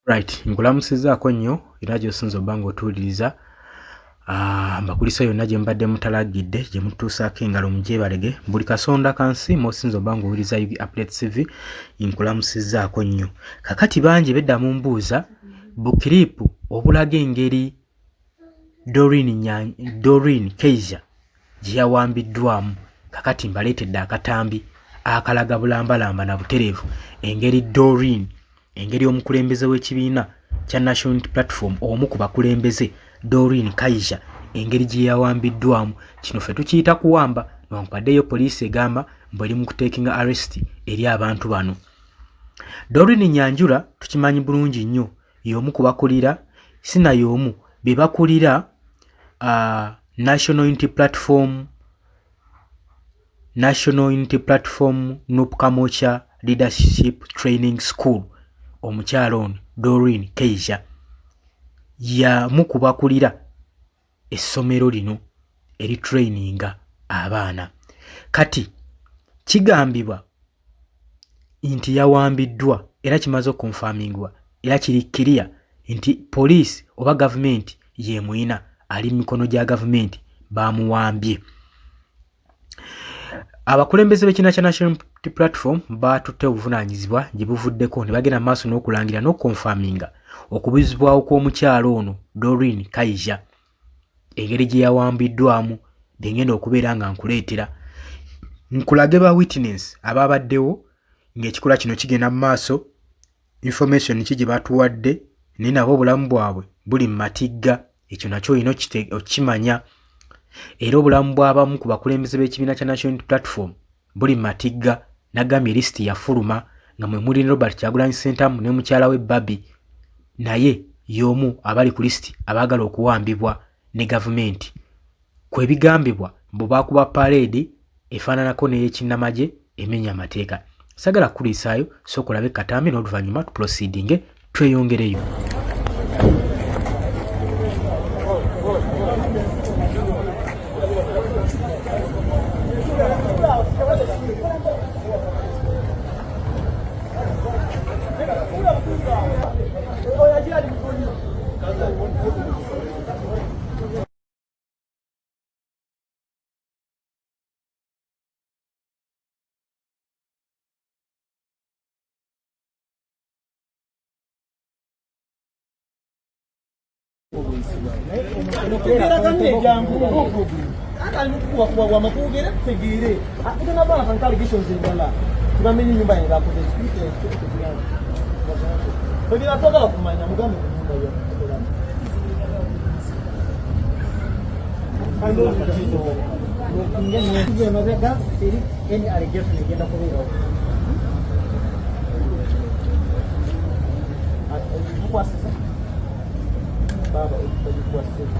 Right, nkulamusizaako nnyo era gy'osinze obba ng'otuwuliriza. Ah, mbakulisa yonna gye mubadde mutalagidde gye mutuusaako engalo mugyebalege buli kasonda ka nsi mw'osinze obba ng'owuliriza Ug Update TV nkulamusizzaako nnyo. Kakati bangi bedda mu mbuuza bukiripu obulaga engeri Doreen Keija gye yawambiddwamu. Kakati mbaleetedde akatambi akalaga bulambalamba na butereevu engeri Doreen engeri omukulembeze w'ekibiina kya National Unity Platform omu ku bakulembeze Doreen Kaija engeri gye yawambiddwamu. Kino ffe tukiyita kuwamba newankubadde yo poliisi egamba mbu eri mu kuteekinga arrest eri abantu bano. Doreen Nyanjura tukimanyi bulungi nnyo y'omu ku bakulira si na y'omu be bakulira National Unity Platform National Unity Platform NUP Kamwokya Leadership Training School. Omukyala ono Doreen Keija y'omu ku bakulira essomero lino eritraininga abaana. Kati kigambibwa nti yawambiddwa era kimaze okukonfamingibwa era kiri kiriya nti poliisi oba gavumenti y'emuyina ali mu mikono gya gavumenti bamuwambye. Abakulembeze b'ekibiina kya National Unity Platform baatutte obuvunaanyizibwa gye buvuddeko ne bagenda mu maaso n'okulangira n'okukonfaminga okubuzibwawo kw'omukyala ono Doreen Kaija engeri gye yawambiddwamu bye ngenda okubeera nga nkuleetera nkulage ba witness abaabaddewo ng'ekikolwa kino kigenda mu maaso information ki gye batuwadde naye nabo obulamu bwabwe buli mu matigga ekyo nakyo olina okukimanya era obulamu bw'abamu ku bakulembeze b'ekibiina kya National Unity Platform buli mu matigga nagambye lisiti yafuluma nga mwe muli ne Robert Kyagulanyi Ssentamu ne mukyala we Barbie naye y'omu abali ku lisiti abaagala okuwambibwa ne gavumenti kwe bigambibwa mbu baakuba paleedi efaananako n'ey'ekinnamagye emenya amateeka. Sagala kukuliisaayo, sooka olabe katambi n'oluvannyuma tuproceedinge tweyongereyo. Emabega eri any allegation egenda kubeerawo. Mukwasiza baaba bagikwasiza.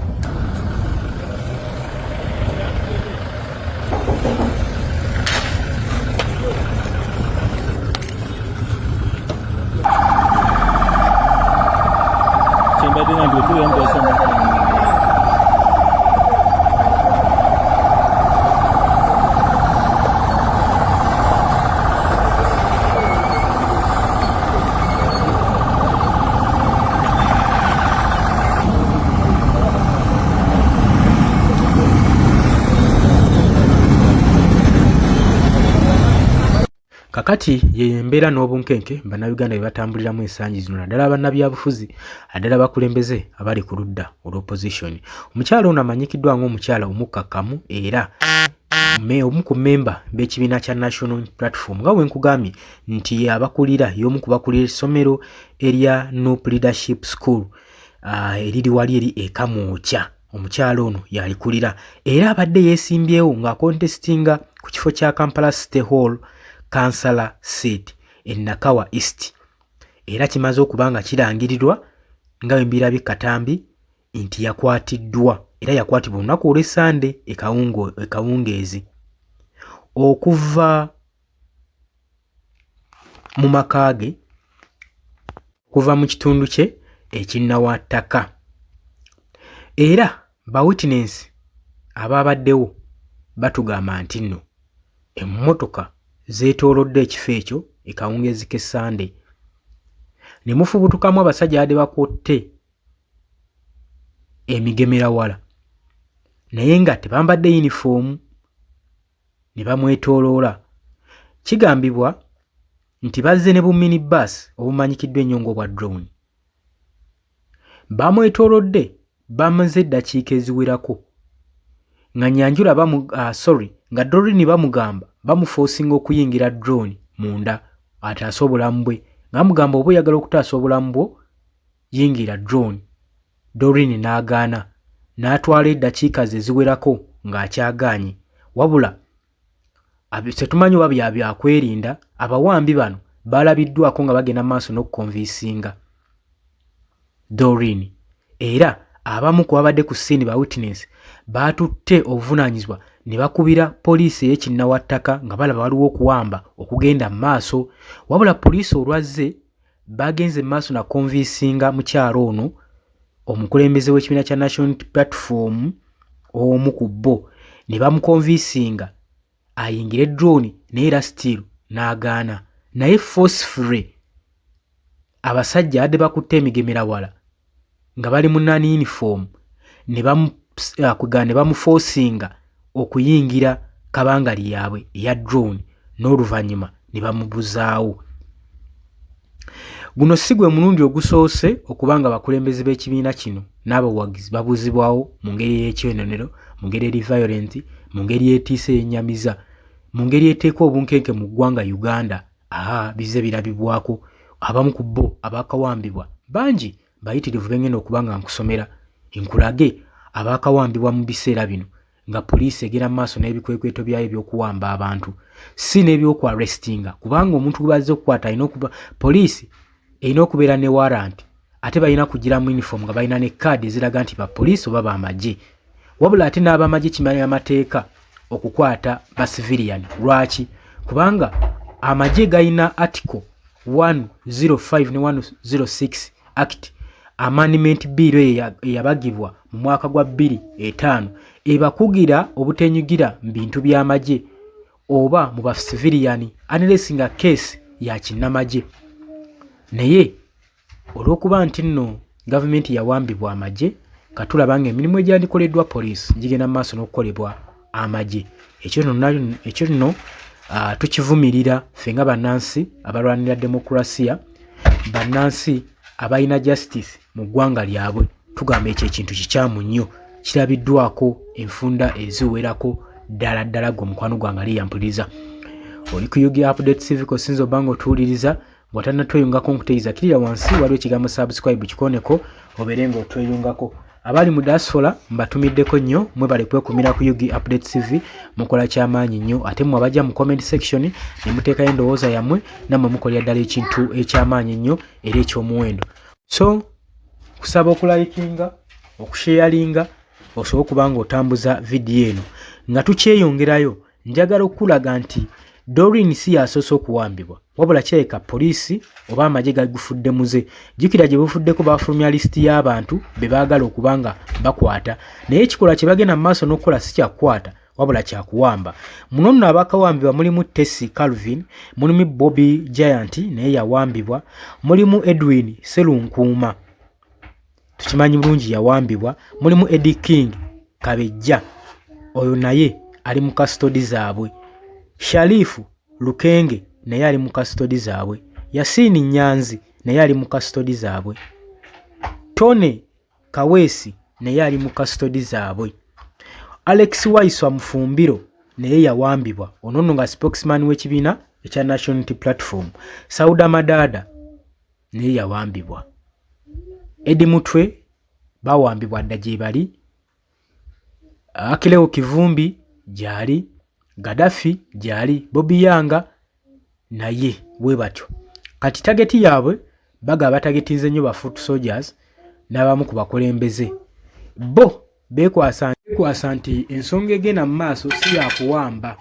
Kyembadde nga nti wetubeera mukozesa Kakati yeyo embeera n'obunkenke bannayuganda bye batambuliramu ensangi zino naddala bannabyabufuzi naddala abakulembeze abali ku ludda olwa opposition. Omukyala ono amanyikiddwa ng'omukyala omukkakkamu era omu ku mmemba b'ekibiina kya National Platform nga bwe nkugambye nti abakulira y'omu ku bakulira essomero erya Nup Leadership School eriri wali eri e Kamwokya. Omukyala ono y'alikulira era abadde yeesimbyewo ng'akontesitinga ku kifo kya Kampala City Hall Kansala seat e Nakawa East era kimaze okuba nga kirangirirwa nga bwe mbirabye katambi nti yakwatiddwa era yakwatibwa olunaku olw'essande ekawungeezi okuva mu maka ge okuva mu kitundu kye ekinnawataka era bawitinensi abaabaddewo batugamba nti nno emmotoka zeetoolodde ekifo ekyo ekawungeezi k'essande. ne mufubutukamu abasajja abadde bakutte emigemerawala naye nga tebambadde yunifoomu ne bamwetooloola. Kigambibwa nti bazze ne bu mini bus obumanyikiddwa ennyo ng'obwa drone. Bamwetoolodde bamaze eddakiika eziwerako nga Nyanjura bamu, sorry, nga Doreen bamugamba bamufoosinga okuyingira drone munda ataase obulamu bwe nga bamugamba oba oyagala okutaasa obulamu bwo yingira drone. Doreen n'agaana n'atwala eddakiika ze eziwerako ng'akyagaanye wabula tetumanyi oba bya byakwerinda abawambi bano balabiddwako nga bagenda mu maaso n'okukonvinsinga Doreen era abamu ku babadde ku scene ba witness baatutte obuvunaanyizibwa ne bakubira poliisi ey'e Kinnawattaka nga balaba waliwo okuwamba okugenda mu maaso wabula poliisi olwazze baagenze mu maaso na konvinsinga mukyala ono omukulembeze w'ekibiina kya National Unity Platform omu ku bo ne bamukonvinsinga ayingire drone naye era still n'agaana naye forcefully abasajja abadde bakutte emigemerawala nga bali mu nani uniform ne ah, bamuforcinga okuyingira kabangali yaabwe eya drone n'oluvannyuma ne bamubuzaawo. Guno si gwe mulundi ogusoose okuba nga abakulembeze b'ekibiina kino n'abawagizi babuzibwawo mu ngeri ey'ekyenonero, mu ngeri eri violent, mu ngeri etiisa eyennyamiza, mu ngeri eteeka obunkenke mu ggwanga Uganda. Aa bizze birabibwako abamu ku bo abaakawambibwa bangi bayitirivu be ngenda okuba nga nkusomera nkulage abaakawambibwa mu biseera bino nga poliisi egenda mu maaso n'ebikwekweto byayo eby'okuwamba abantu si n'eby'okuarrestinga kubanga omuntu gwe bazze okukwata alina okuba poliisi erina okubeera ne warrant ate balina kugira mu uniform nga balina ne kaadi eziraga nti ba poliisi oba bamagye wabula ate n'abamagye kimanya amateeka okukwata ba civilian lwaki kubanga amagye galina article 105 ne 106 act amendment bill eyo eyabagibwa mu mwaka gwa 2005 ebakugira obutenyugira mu bintu by'amagye oba mu ba civilian unless nga case ya kinnamagye naye olw'okuba nti nno gavumenti yawambibwa amagye katulaba nga emirimu egyandikoleddwa poliisi gigenda mu maaso n'okukolebwa amagye ekyo nno tukivumirira ffe nga bannansi abalwanirira demokurasiya bannansi abalina justice mu ggwanga lyabwe tugamba ekyo ekintu kikyamu nnyo kirabiddwako enfunda eziwerako ddala ddala gwe omukwano gwange ali yampuliriza oli ku UG Update Civic osinza oba nga otuwuliriza bw'otannatweyungako nkuteyiza kirira wansi waliwo ekigambo subscribe kikoneko obeere nga otweyungako abali mu diaspora mbatumiddeko nnyo mwebale kwekumira ku UG Update TV mukola kyamaanyi nnyo ate mmwe abajja mu comment section ne muteekayo endowooza yammwe nammwe mukolera ddala ekintu ekyamaanyi ennyo era eky'omuwendo so kusaba okulayikinga okusheyalinga osobola okuba nga otambuza vidiyo eno nga tukyeyongerayo njagala okukulaga nti Doreen si yasoose okuwambibwa wabula kirabika poliisi oba amagye gagufudde muze jjukira gye bufuddeko baafulumya lisiti y'abantu be baagala okuba nga bakwata naye ekikolwa kye bagenda mu maaso n'okukola si kyakukwata wabula kyakuwamba muno nno abakawambibwa mulimu Tessie Calvin mulimu Bobby Giant naye yawambibwa mulimu Edwin Serunkuuma tukimanyi bulungi yawambibwa mulimu Eddie King Kabejja oyo naye ali mu kasitodi zaabwe Sharifu Lukenge naye ali mu kasitodi zaabwe Yasini Nyanzi naye ali mu kasitodi zaabwe Tony Kaweesi naye ali mu kasitodi zaabwe Alex Waiswa Mufumbiro naye yawambibwa ono nno nga spokesman w'ekibiina ekya National Unity Platform Sauda Madaada naye yawambibwa Eddie Mutwe bawambibwa dda gye bali Akileo Kivumbi gyali Gaddafi gyali Bobi Yanga naye bwe batyo kati tageti yaabwe bagaba batagetinze nnyo ba foot soldiers n'abamu ku bakulembeze bo beekwasa nti ensonga egenda mu maaso si ya kuwamba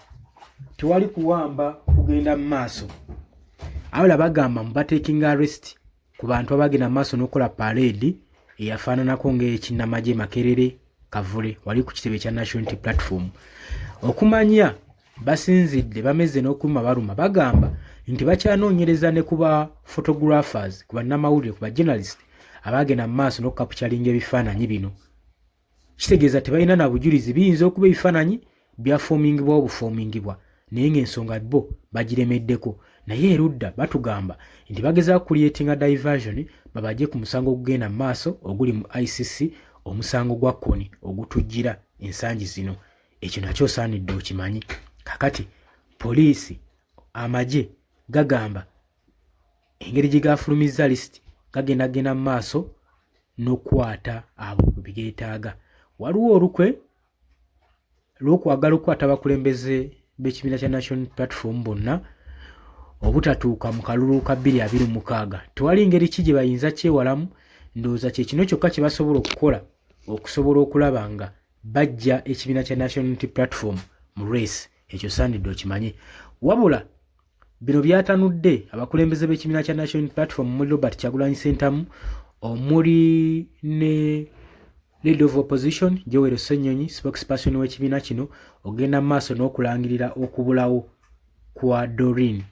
tewali kuwamba kugenda mu maaso abala bagamba mu batekinga arrest ku bantu abagenda mu maaso n'okukola paleedi eyafaananako ng'ekinnamagye Makerere Kavule wali ku kitebe kya National Unity Platform okumanya Basinzidde bameze n'okuluma baluma, bagamba nti bakyanoonyereza ne ku ba photographers, ku bannamawulire, ku ba journalist abaagenda mu maaso n'okukapucalinga ebifaananyi bino. Kitegeeza tebalina na bujulizi, biyinza okuba ebifaananyi byafoomingibwawo bufoomingibwa, naye ng'ensonga bo bagiremeddeko. Naye erudda batugamba nti bagezaako kuliyetinga diversion babajje ku musango ogugenda mu maaso oguli mu ICC, omusango gwa Kony ogutujjira ensangi zino. Ekyo nakyo osaanidde okimanyi. Kakati poliisi, amagye gagamba engeri gye gafulumizza lisiti gagenda genda mu maaso n'okukwata abo bwe geetaaga. Waliwo olukwe lw'okwagala okukwata abakulembeze b'ekibiina kya National Platform bonna obutatuuka mu kalulu ka 2026. Tewali ngeri ki gye bayinza kyewalamu, ndowooza kye kino kyokka kye basobola okukola okusobola okulaba nga bajja ekibiina kya National Unity Platform mu race. Ekyo osaanidde okimanye. Wabula bino byatanudde abakulembeze b'ekibiina kya National Unity Platform omuli Robert Kyagulanyi Ssentamu, omuli ne Leader of Opposition Joel Ssenyonyi, spokesperson w'ekibiina kino, ogenda mu maaso n'okulangirira okubulawo kwa Doreen,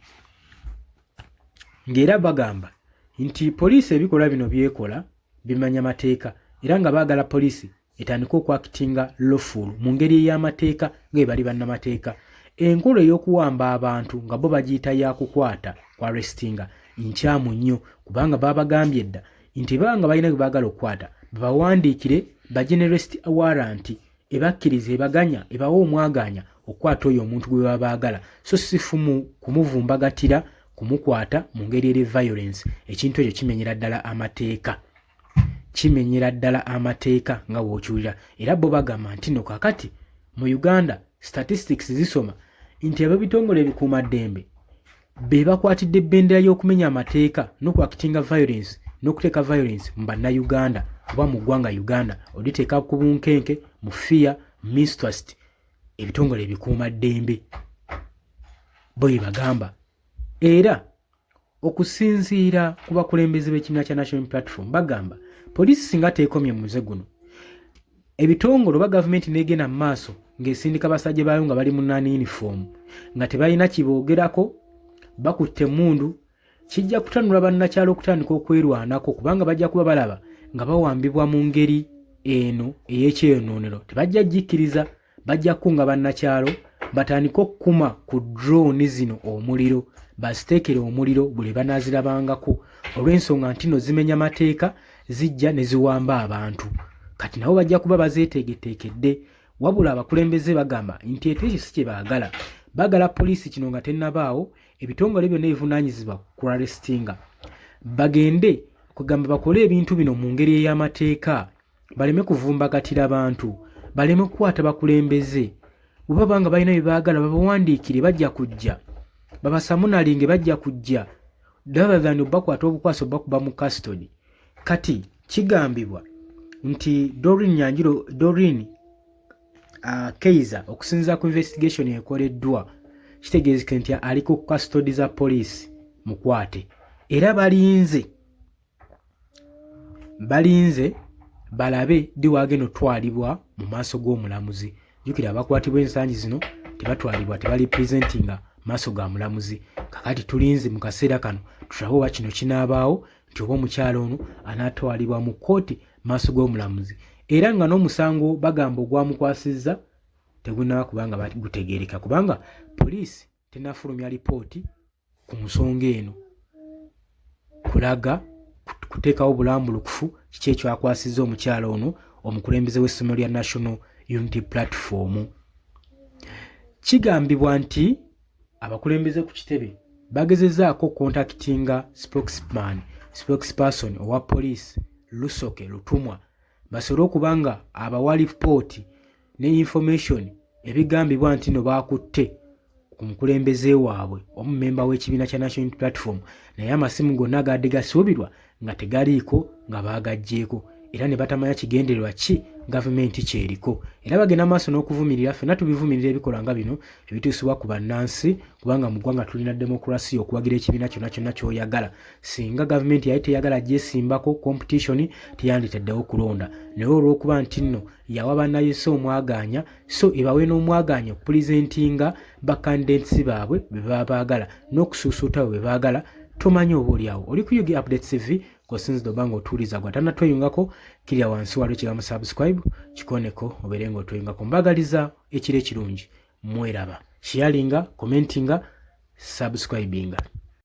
ng'era bagamba nti poliisi ebikolwa bino byekola bimanya mateeka, era nga baagala poliisi etandike okwakitinga lawful mu ngeri ey'amateeka nga bwe bali bannamateeka. Enkola ey'okuwamba abantu nga bo bagiyita ya kukwata, ku arrestinga, nkyamu nnyo, kubanga baabagambye dda nti baba nga balina gwe baagala okukwata babawandiikire bajje ne arrest warrant ebakkiriza, ebaganya, ebawa omwagaanya okukwata oyo omuntu gwe baba baagala, so si fumu kumuvumbagatira kumukwata mu ngeri eri violence. Ekintu ekyo kimenyera ddala amateeka, kimenyera ddala amateeka nga bw'okiwulira. Era bo bagamba nti no kakati mu Uganda statistics zisoma nti ab'ebitongole ebikuumaddembe be bakwatidde bendera y'okumenya amateeka n'okwakitinga violence n'okuteeka violence mu bannayuganda oba mu ggwanga Uganda, oliteeka ku bunkenke, mu fear, mistrust. Ebitongole ebikuumaddembe bo bye bagamba. Era okusinziira ku bakulembeze b'ekibiina kya National Platform, bagamba poliisi singa teekomye mu muze guno, ebitongole oba gavumenti n'egenda mu maaso ng'esindika basajja baayo nga bali mu non uniform nga tebalina kiboogerako, bakutte emmundu, kijja kutanula bannakyalo okutandika okwerwanako, kubanga bajja kuba balaba nga bawambibwa mu ngeri eno ey'ekyeyonoonero. Tebajja gikkiriza, bajja kukunga bannakyalo batandike okukuma ku drone zino omuliro, baziteekere omuliro buli banaazirabangako, olw'ensonga nti no zimenya mateeka, zijja ne ziwamba abantu. Kati nabo bajja kuba bazeeteegeteekedde. Wabula abakulembeze bagamba nti ate ekyo si kye baagala. Baagala poliisi kino nga tennabaawo, ebitongole byonna ebivunaanyizibwa ku arrestinga bagende kugamba bakole ebintu bino mu ngeri ey'amateeka, baleme kuvumbagatira bantu, baleme kukwata bakulembeze. Bwe baba nga balina bye baagala babawandiikire, bajja kujja babasamunalinge, bajja kujja, rather than obakwata obukwasi obakuba mu custody. Kati kigambibwa nti Doreen Nyanjiro, Doreen Keiza, okusinziira ku investigation ekoleddwa, kitegeezeka nti ali ku custody za poliisi mukwate, era balinze balabe ddi waagenda otwalibwa mu maaso g'omulamuzi. Jjukira abakwatibwa ensangi zino tebatwalibwa, tebali presentinga maaso ga mulamuzi. Kakati tulinze mu kaseera kano tulabe oba kino kinaabaawo, nti oba omukyala ono anaatwalibwa mu kkooti maaso g'omulamuzi, era nga n'omusango bagamba ogwamukwasizza tegunnaba kubanga gutegeereka, kubanga poliisi tenafulumya lipooti ku nsonga eno kulaga kuteekawo bulambulukufu kiki ekyakwasizza omukyala ono omukulembeze w'essomero lya National Unity Platform. Kigambibwa nti abakulembeze ku kitebe bagezezaako contactinga spokesman, spokesperson owa poliisi Rusoke Lutumwa, basobole okuba nga abawa lipooti ne information ebigambibwa nti no baakutte ku mukulembeze waabwe omu memba w'ekibiina kya National Unity Platform, naye amasimu gonna agadde gasuubirwa nga tegaliiko, nga baagaggyeeko, era ne batamanya kigendererwa ki gavumenti kyeriko era bagenda maaso n'okuvumirira. Ffenna tubivumirira ebikolwa nga bino ebituusibwa ku bannansi, kubanga mu ggwanga tulina demokurasiya okuwagira ekibiina kyonna kyonna ky'oyagala. Singa gavumenti yali teyagala gyesimbako competition, teyanditaddewo kulonda, naye olw'okuba nti nno yawa bannayusa omwagaanya, so ebawe n'omwagaanya okupulizentinga bakandidates baabwe be baba baagala n'okusuusuuta bwe baagala. Tomanyi, oba oliawo oli ku UG Updates TV kosinzidde oba nga otuuliza gwa tanatweyungako, kirya wansi waliwo ekigambo subscribe, kikoneko obeere nga otweyungako. Mbagaliza ekiro ekirungi, mweraba, sharinga, commentinga, subscribinga.